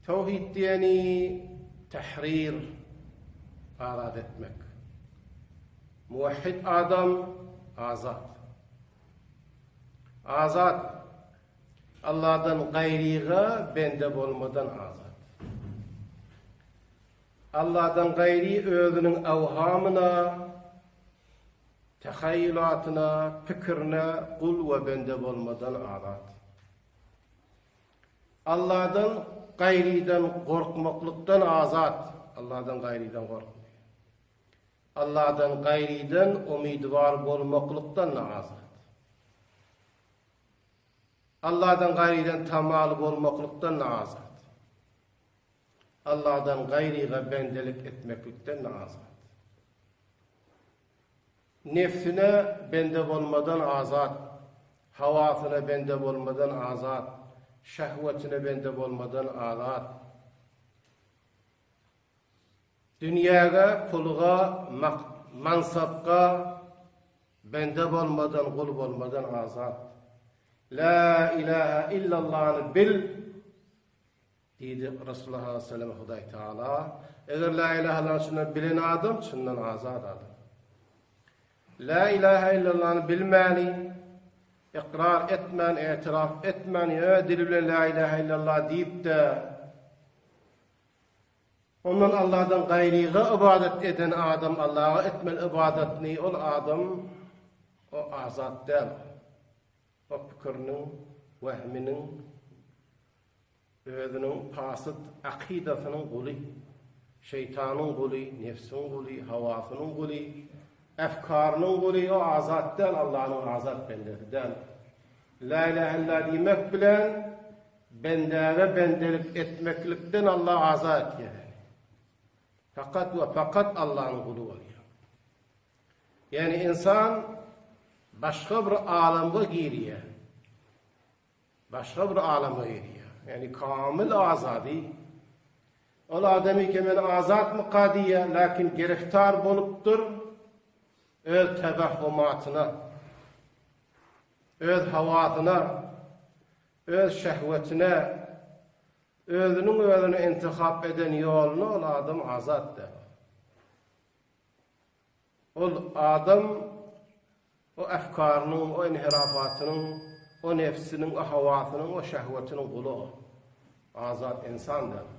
Towhid diýeni tahrir, azat etmek. Muwahhid adam azat. Azat Allahdan gaýryga bende bolmadan azat. Allahdan gaýry özüniň awhamyna, tehaýýulatyna, pikirine gul we bende bolmadan azat. Allahdan gaýrydan gorkmaklykdan azat. Allahdan gaýrydan gorkmaýar. Allahdan gaýrydan umydwar bolmaklykdan azat. Allahdan gaýrydan tamaly bolmaklykdan azat. Allahdan gaýryga bendelik etmeklikden azat. Nefsine bende bolmadan azat, hawasyna bende bolmadan azat, şehwetine bende bolmadan azat. Dünýäge, pulga, mansapga bende bolmadan, gul bolmadan azat. La ilaha illallany bil, Diýdi Resulullah sallallahu aleyhi ve selleme Hudaý Teala. Eger la ilaha illallah çyndan bilen adam çyndan azat adam. La ilaha illallany bilmäni, ykrar etmän, etiraf etmän, ýöne dili bilen la ilaha illallah diýip-de ondan Allahdan gaýryga ybadat eden adam Allaha etmeli ybadatny ol adam o azat däl. O pikiriniň, wehminiň Özüniň pasyt akydasynyň guly, şeýtanyň guly, nefsiň guly, hawasynyň guly, efkarynyň guly, o azat däl, Allanyň azat bendesi däl. La ilahe illa diýmek bilen bendäge bendelik etmeklikden Allah azat etýär seni. Fakat we fakat Allanyň guly bolýar. Ýagny ynsan başga bir alamga girýär. Başga bir alama girýär. Ýagny kamil azady. Ol adamy ki men azatmyka diýýär, lakin giriftar bolupdyr öz tewehhumatyna, öz hawasyna, öz şehwetine, özüniň özüne intihap eden ýoluna ol adam azat däl. Ol adam o efkarynyň, o inhirafatynyň, o nefsiniň, o hawasynyň, o şehwetiniň guly ol. Azat insan däl.